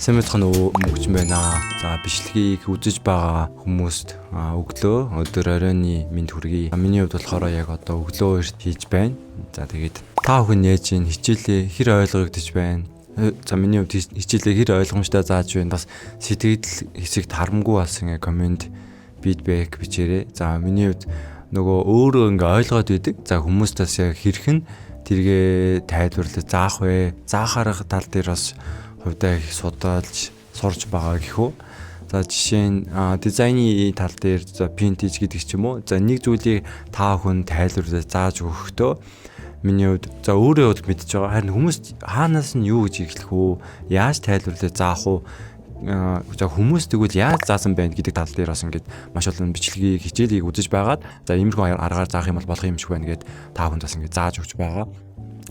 Сайн мэцхан мөгч байна. За, бичлэгийг үзэж байгаа хүмүүст өглөө, өдөр, оройн мэнд хүргэе. Миний хувьд болохоор яг одоо өглөө эрт хийж байна. За, тэгээд та бүхэн яаж ийн хичээлээ хэр ойлгогдож байна? За, миний хувьд хичээлээ хэр ойлгомжтой зааж байна. Бас сэтгэл хэсэгт харамгүй болсон comment, feedback бичээрэй. За, миний хувьд нөгөө өөрөө ингээ ойлгоод байдаг. За, хүмүүст бас яг хэрхэн тэргээ тайлбарлаж заах вэ? Заах арга тал дээр бас хувьдаа их судалж сурж байгаа гэх үү. За, жишээ нь дизайны тал дээр, за, vintage гэдэг ч юм уу. За, нэг зүйлийг та хүн тайлбарлаж зааж өгөхдөө миний хувьд, за, өөрөө бол мэдж байгаа. Харин хүмүүс хаанаас нь юу гэж эхлэх үү? Яаж тайлбарлаж заах уу? За, хүмүүс тэгвэл яаж заасан байна гэдэг тал дээр бас ингээд маш олон бичлэгийг, хичээлийг үзэж байгаад, за, иймэрхүү аргаар заах юм бол болох юм шиг байна гэд та бүхэнд бас ингээд зааж өгч байгаа.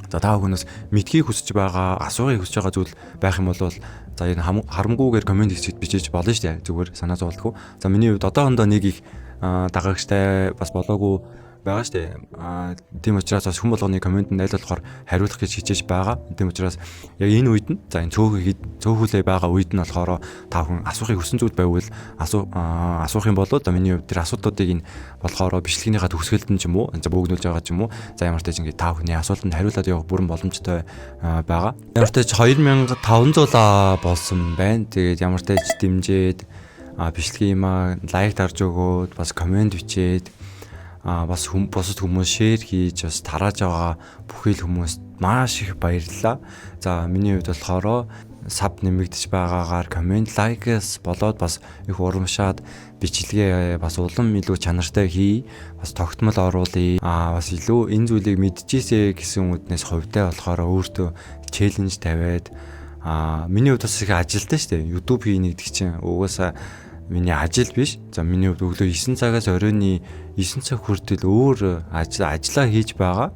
За, та бүхнээс мэдхийг хүсэж байгаа, асуухыг хүсэж байгаа зүйл байх юм бол, за, энэ харамгүйгээр comment хэсэгт бичиж болно шүү дээ. Зүгээр санаа зовлтгүй. За, миний хувьд одоохондоо нэг их дагагчтай бас болоогүй байгаа шүү дээ. Тийм учраас бас хүн болгоны comment энд аль болохоор хариулах гэж хичээж байгаа. Тийм учраас яг энэ үед нь, за, энэ цөөхөлээ байгаа үед нь болохоор та хүн асуухыг хүссэн зүйл байвал асуух юм бол, за, миний хувьд тэр асуултуудыг энэ болохоор бичлэгнийхаа төгсгөлд нь ч юм уу, за, бөөгнүүлж байгаа ч юм уу, за, ямар ч тач ингээд та бүхний асуултанд хариулаад явах бүрэн боломжтой байгаа. Ямар ч тач 2500 болсон байна. Тэгээд ямар ч тач дэмжиж, бичлэгийн юмаа like дарж өгөөд, бас comment бичээд, бас бусад хүмүүс share хийж бас тарааж байгаа бүхий л хүмүүст маш их баярлалаа. За, миний хувьд болохоор sub нэмэгдэж байгаагаар, comment, like ээс болоод бас их урамшаад бичлэгээ бас улам илүү чанартай хий, бас тогтмол оруулъя. Бас илүү энэ зүйлийг мэдчихээсэ гэсэн үднээс хувьдаа болохоор өөртөө challenge тавиад, миний хувьд бас их ажилтай шүү дээ. YouTube хийнэ гэдэг чинь угаасаа миний ажил биш. За, миний хувьд өглөө 9 цагаас оройн 9 цаг хүртэл өөр ажил ажиллаа хийж байгаа.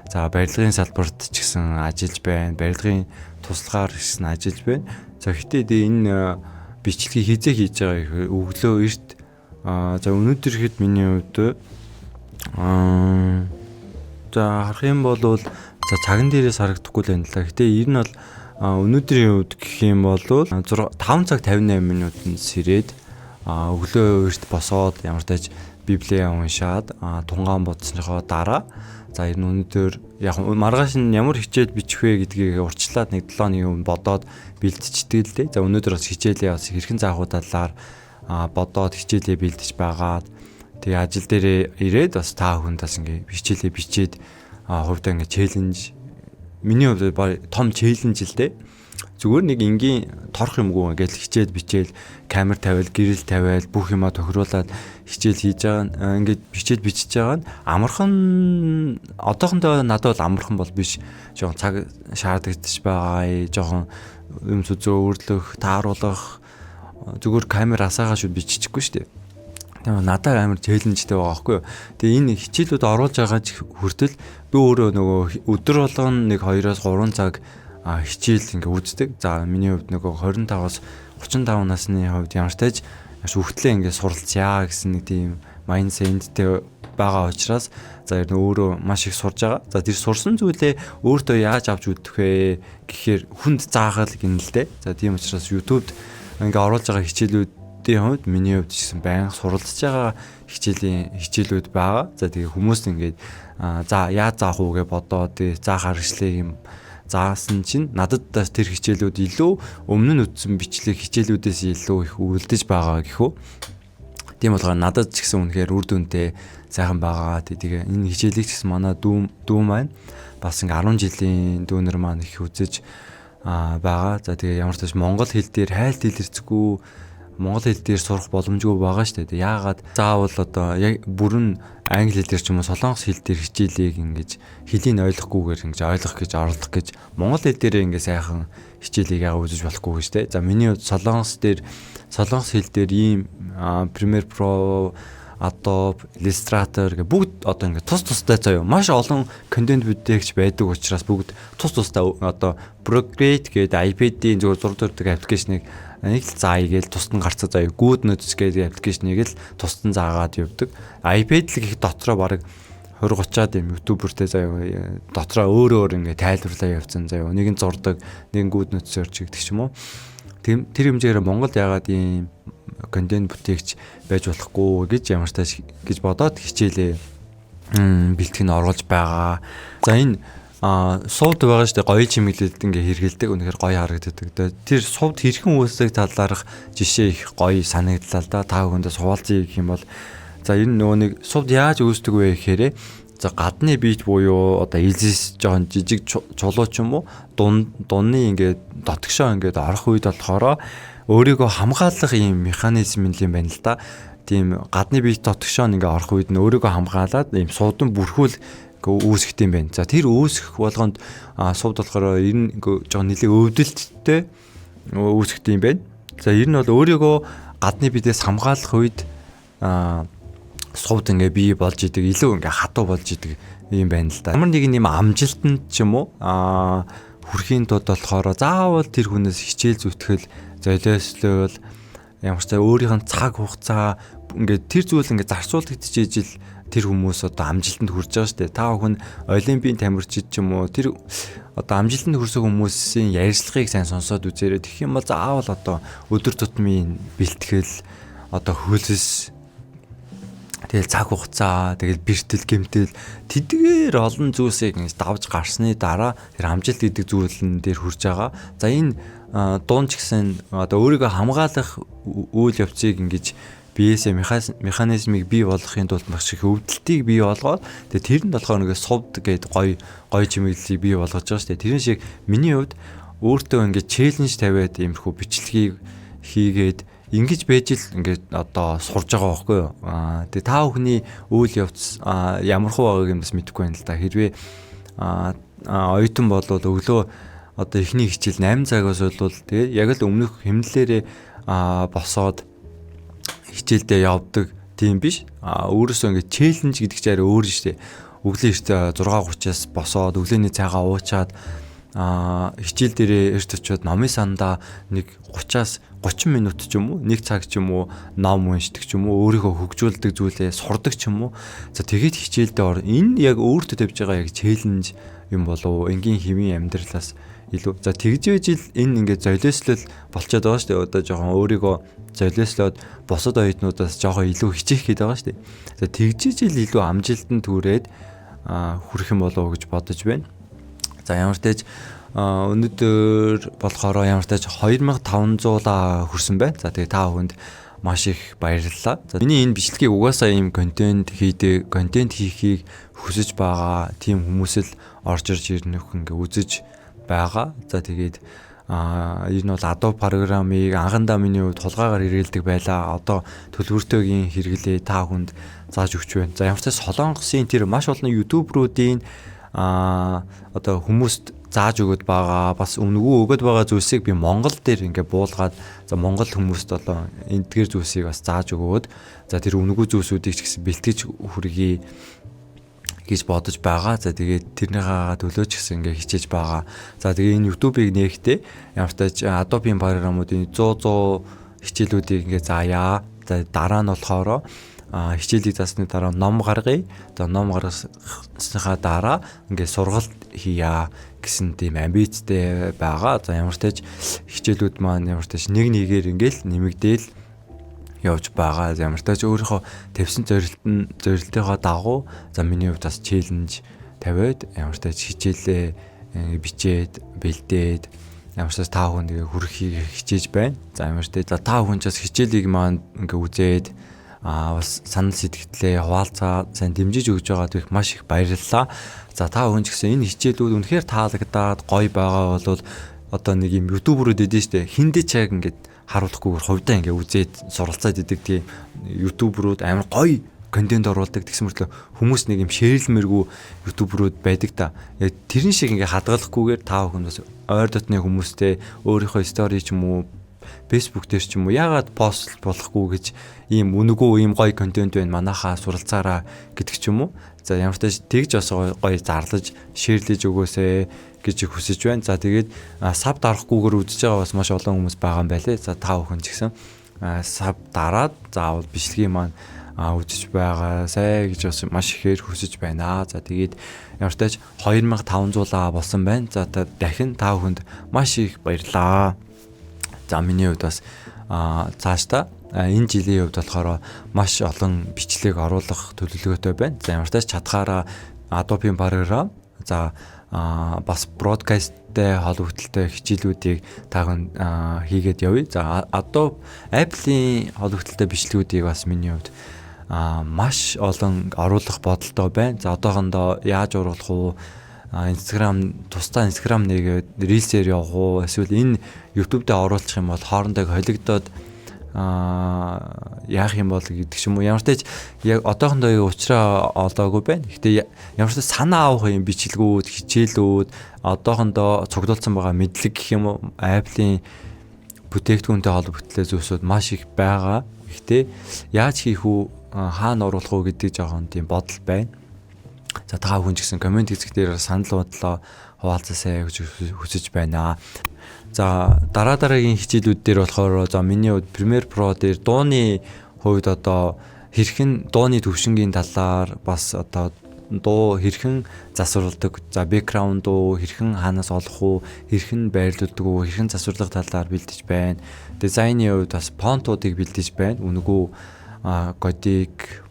За, барилгын салбарт ч гэсэн ажиллаж байна. Барилгын туслагаар гэсэн ажиллаж байна. За, гэтээ энэ бичлэгийг хизээ хийж байгаа, өглөө эрт, за, өнөөдөр ихэд миний хувьд за, харах юм бол, за, цаган дээрээс харагдахгүй л байна л да. Гэтэ ер нь бол өнөөдрийн хувьд гэх юм бол 6 5 цаг 58 минутанд сэрээд, өглөө эрт босоод, ямар тач библийг уншаад, тунгаан будсныхоо дараа, за, ер нь өнөөдөр яг маргааш нь ямар хичээл бичих вэ гэдгийг урьдчилаад нэг 7 хоногийн өмнө бодоод бэлтждэг л дээ. За, өнөөдөр бас хичээлээ бас хэрхэн заах уу талаар бодоод хичээлээ бэлдэж байгаад, тэгээ ажил дээрээ ирээд бас та бүхэнд бас ингээ хичээлээ бичээд, хувьдаа ингээ challenge, миний хувьд том challenge л дээ. Зүгээр нэг энгийн торох юмгүй ингээл хичээл бичээл, камер тавиал, гэрэл тавиал, бүх юмаа тохируулаад хичээл хийж байгаа, ингээд хичээл бичиж байгаа нь амархан, одоохондоо надад бол амархан бол биш. Жохон цаг шаардагдчих байгаа, жохон юм зөөвөрлөх, тааруулах, зүгээр камер асаагаа шууд бичихгүй шүү дээ. Тэгээ надад амар challenge тэй байгаа байхгүй юу. Тэгээ энэ хичээлүүд оруулж байгаа ч хүртэл би өөрөө нөгөө өдөр болгоно нэг 2-оос 3 цаг хичээл ингээ үздэг. За, миний хувьд нөгөө 25-аас 35 насны хувьд ямар ч тач шүхтлээ ингээ суралцъя гэсэн нэг тийм mindset тэй байгаа учраас, за, ер нь өөрөө маш их сурж байгаа. За, тэр сурсан зүйлээ өөртөө яаж авч үзэх вэ гэхээр хүнд заахал гинэ л дээ. За, тийм учраас YouTube-д ингээ оруулж байгаа хичээлүүдийн хувьд миний хувьд ч гэсэн байнга суралцж байгаа хичээлийн хичээлүүд байгаа. За, тэгээ хүмүүс ингээд за, яаж заах уу гэж бодоод, тэгээ заах аргачлалыг юм заасан чинь надад тэр хичээлүүд илүү өмнө нь үзсэн бичлэг хичээлүүдээс илүү их үлдэж байгаа гэх үү. Тийм болохоор надад ч гэсэн үнэхээр үр дүнтэй сайхан байгаа. Тэгээ энэ хичээлийг ч гэсэн манай дүү маань бас ингээ 10 жилийн дүүнер маань их үзэж байгаа. За, тэгээ ямар ч тач монгол хэл дээр хайлт илэрцэхгүй, монгол хэл дээр сурах боломжгүй байгаа шүү дээ. Яагаад заавал одоо яг бүрэн англи хэл дээр ч юм уу солонгос хэл дээр хичээлийг ингэж хэлийг ойлгохгүйгээр ингэж ойлгох гэж орлох гэж, монгол хэл дээр ингэ сайхан хичээлийг яагаад үзэж болохгүй гэж те. За, миний хувьд солонгос дээр, солонгос хэл дээр ийм Premiere Pro, Adobe, Illustrator гэх бүгд одоо ингээд тус тустай заяа маш олон контент бүтээгч байдаг учраас бүгд тус тустай, одоо Procreate гэдэг iPad-ийн зөв зураг зурдаг application ыг нэг л заая гээл тусдан гарцаа заяа. Good Notes гэдэг application ыг л тусдан заагаад явдаг. iPad л гэх дотроо бараг 20 30-аад юм YouTuber тэй заяа, дотроо өөр өөр ингээ тайлбарлаа явцсан заяа. Нэг нь зурдаг, нэг нь Good Notes-оор ч гэдэг ч юм уу. Тэр хэмжээгээр Монголд яагаад ийм контент бүтээгч байж болохгүй гэж ямар ч гэж бодоод хичээлээ бэлтгэн оруулж байгаа. За энэ сувд байгаа шүү дээ, гоё чимэглэлд ингээ хэрэгэлдэг, үнэхээр гоё харагддаг. Тэр сувд хэрхэн үүсдэг талаарх жишээ их гоё санагдлаа л да. Та бүхэндээ суулцъя гэх юм бол за энэ нөгөө нэг сувд яаж үүсдэг вэ гэхээр за гадны бит буюу одоо илзис жоохон жижиг чулуу ч юм уу дунны ингээ дотгошоо ингээд орох үед болохоор өөрийгөө хамгаалах ийм механизм юм байна л да. Тийм гадны бит дотгошоо ингээ орох үед нь өөрийгөө хамгаалаад ийм сувдан бүрхүүл үүсгэх юм байна. За тэр үүсгэх болгонд сувд болохоор ер нь жоохон нэлээ өвдөлттэй үүсгэх юм байна. За ер нь бол өөрийгөө гадны бидээс хамгаалах үед сувд ингээ бий болж идэг, илүү ингээ хатуу болж идэг юм байна л да. Ямар нэгэн юм амжилтанд ч юм уу хүрэхийн тулд болохоор заавал тэр хүнээс хичээл зүтгэл, золиослол, ямар ч өөрийнх нь цаг хугацаа ингээ тэр зүйл ингээ зарцуулагдчихэж ижил тэр хүмүүс одоо амжилтанд хүрж байгаа шүү дээ. Та бүхэн олимпийн тамирчид ч юм уу тэр одоо амжилтанд хүрсэн хүмүүсийн ярьцлагыг сайн сонсоод үзээрэй. Тэгэх юм бол заавал одоо өдөр тутмын бэлтгэл, одоо хөлс, тэгэл цаг хугацаа, тэгэл бэртэл, гэмтэл тэдгээр олон зүйлсийг ингэж давж гарсны дараа тэр амжилт гэдэг зүйл нь дээр хүрж байгаа. За энэ дуун ч гэсэн одоо өөрийгөө хамгаалах үйл явцыг ингэж биесээ механизмыг бий болгохын тулд маш их өвдөлтийг бий болгоод тэгээ тэр нь болохоор нэг сувд гээд гоё гоё чимэглэлийг бий болгож байгаа шүү дээ. Тэрэн шиг миний хувьд өөртөө ингээд челленж тавиад иймэрхүү бичлэгийг хийгээд ингэж байж л ингээд одоо сурж байгаа байхгүй юу. Тэгээ та бүхний үйл явц ямар хуу байгааг юм бас мэдэхгүй байна л да. Хэрвээ оюутан болвол өглөө одоо эхний хичээл 8 цагаас бол тэгээ яг л өмнөх хэмнэлээрээ босоод хичээлдээ явдаг тийм биш. Өөрөөсөө ингээд челленж гэдэг чинь арай өөр шүү дээ. Өглөө эрт 6:30-аас босоод өглөөний цайгаа уучаад хичээл дээрээ эрт очиод номын сандаа нэг 30-аас 30 минут ч юм уу, 1 цаг ч юм уу ном уншдаг ч юм уу, өөрийгөө хөгжүүлдэг зүйлээ сурдаг ч юм уу. За тэгээд хичээлдээ ор. Энэ яг өөртөө тавьж байгаа яг челленж юм болов уу? Энгийн хэвийн амьдралаас илүү. За тэгж байж ил энэ ингээд золиослол болчиход байгаа шүү дээ. Одоо жоохон өөрийгөө золиослоод бусад оюутнуудаас жоохон илүү хичээх гээд байгаа шүү дээ. За тэгж ил илүү амжилтанд хүрээд хүрэх юм болов уу гэж бодож байна. За ямар ч тач өнөөдөр болохоор ямар ч тач 2500 хүрсэн байна. За тэгээ та бүхэнд маш их баярлалаа. За миний энэ бичлэгийг угаасаа ийм контент хийдэг, контент хийхийг хүсэж байгаа тийм хүмүүс л орж ирж ирнэх ингээ үзэж байгаа. За тэгээд ер нь бол Adobe программыг анхандаа миний хувьд хулгайгаар хэрэглэдэг байлаа. Одоо төлөвөртөөгийн хэрэглээ та хүнд зааж өгч байна. За ямар ч Солонгосын тэр маш олон ютуберуудын одоо хүмүүст зааж өгöd байгаа, бас үнэгүй өгöd байгаа зүйлсийг би Монгол дээр ингээ буулгаад за Монгол хүмүүст одоо эдгээр зүйлсийг бас зааж өгөөд за тэр үнэгүй зүйлсүүдийг ч гэсэн бэлтгэж хүргэе гэж бодож байгаа. За тэгээд тэрнийхээ төлөө ч гэсэн ингээ хичээж байгаа. За тэгээ энэ YouTube-ыг нээхдээ ямар ч тач Adobe-ийн программуудын 100 хичээлүүдийг ингээ заая. За дараа нь болохоор хичээлийг заасны дараа ном гаргая. За ном гаргасныхаа дараа ингээ сургалт хийя гэсэн тийм амбицтай байгаа. За ямар ч тач хичээлүүд маань ямар ч тач нэг нэгээр ингээл нэмэгдээл явж байгаа. Ямар ч тач өөрийнхөө тавьсан зорилтынхоо дагуу за миний хувьд бас челленж тавиад ямар ч тач хичээлээ бичээд бэлдээд ямар ч тач та бүхэн тэгээ хүрэхийг хичээж байна. За ямар ч тач за та бүхэн ч бас хичээлийг маань ингээ үзээд бас санал сэтгэлдээ хуваалцаа сайн дэмжиж өгж байгаад их маш их баярлалаа. За та бүхэн ч гэсэн энэ хичээлүүд үнэхээр таалагдаад гоё байгаа бол одоо нэг юм ютуберүүд идэв штэ хиндэ чаг ингээд харуулахгүйгээр хувьдаа ингээ үзээд суралцаад идэг тийм ютуберүүд амар гоё контент оруулдаг тэгсэн мөртлөө хүмүүс нэг юм шеэрлмэргүй ютуберүүд байдаг та. Яг тэрэн шиг ингээ хадгалахгүйгээр та бүхэн бас ойр дотны хүмүүстэй өөрийнхөө стори ч юм уу Facebook дээр ч юм уу яагаад пост болохгүй гэж ийм үнэгүй ийм гоё контент байна манайхаа суралцаараа гэдэг ч юм уу. За ямар ч тэгж бас гоё зарлаж шеэрлэж өгөөсэй гэж хүсэж байна. За тэгээд саб дарахгүйгээр үзэж байгаа бас маш олон хүмүүс байгаа юм байлээ. За та бүхэн ч гэсэн саб дараад заавал бичлэгийн маань үзэж байгаасай гэж бас маш ихээр хүсэж байна. За тэгээд ямар ч тач 2500 болсон байна. За дахин та бүхэнд маш их баярлалаа. За, миний хувьд бас цаашдаа энэ жилийн хувьд болохоор маш олон бичлэг оруулах төлөвлөгөөтэй байна. За, ямар ч тач чадхаараа Adobe програм, за бас broadcast-тэй холбогдлолтой хичээлүүдийг та хийгээд явъя. За, Adobe, Apple-ийн холбогдлолтой бичлэгүүдийг бас миний хувьд маш олон оруулах бодолтой байна. За, одоохондоо яаж оруулах уу? Instagram, тусдаа Instagram нэгээд Reels-ээр явах уу? Эсвэл энэ YouTube дээр оруулах юм бол хоорондоо холигдоод яах юм бол гэдэг ч юм уу. Ямар ч тач яг одоохондоо яг учраа олоогүй байна. Гэхдээ ямар ч санаа авах юм бичлэгүүд, хичээлүүд, одоохондоо цуглуулсан байгаа мэдлэг гэх юм уу, Apple-ийн бүтээгдэхүүнтэй холбогдлоо зүйлсүүд маш их байгаа. Гэхдээ яаж хийх үү, хаана оруулах уу гэдэг жоохон тийм бодол байна. За, та бүхэн ч гэсэн comment хэсэг дээр санал бодлоо хуваалцаасай гэж хүсэж байна. За, дараа дараагийн хичээлүүд дээр болохоор, за, миний хувьд Premiere Pro дээр дууны хувьд одоо хэрхэн дууны төвшингийн талаар, бас одоо дуу хэрхэн засварладаг, за, background дуу хэрхэн хаанаас олох уу, хэрхэн байрлуулдаг уу, хэрхэн засварлах талаар бэлдэж байна. Дизайны хувьд бас font уудыг бэлдэж байна. Үнэгүй Gothic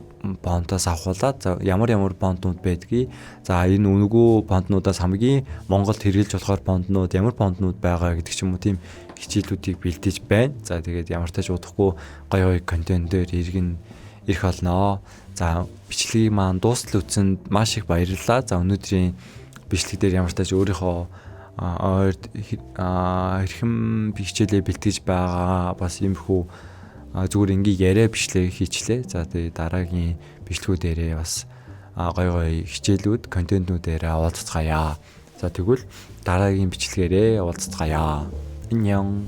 font оос авахуулаад, за, ямар ямар font нууд байдгийг, за, энэ үнэгүй font нуудаас хамгийн Монголд хэрэглэж болохоор font нууд ямар font нууд байгаа гэдэг ч юм уу, тийм хичээлүүдийг бэлдэж байна. За, тэгээд ямар ч тач удахгүй гоё гоё контент дээр иргэн ирэх болноо. За, бичлэгийг маань дуустал үзсэнд маш их баярлалаа. За, өнөөдрийн бичлэг дээр ямар ч тач өөрийнхөө ойрд хэрхэн хичээлээ бэлтгэж байгаа, бас иймэрхүү зүгээр ингээ яриа бичлэг хийчлээ. За, тэгээ дараагийн бичлэгүүдээрээ бас гоё гоё хичээлүүд, контентнүүдээрээ уулзцгаая. За, тэгвэл дараагийн бичлэгээрээ уулзцгаая. 안녕.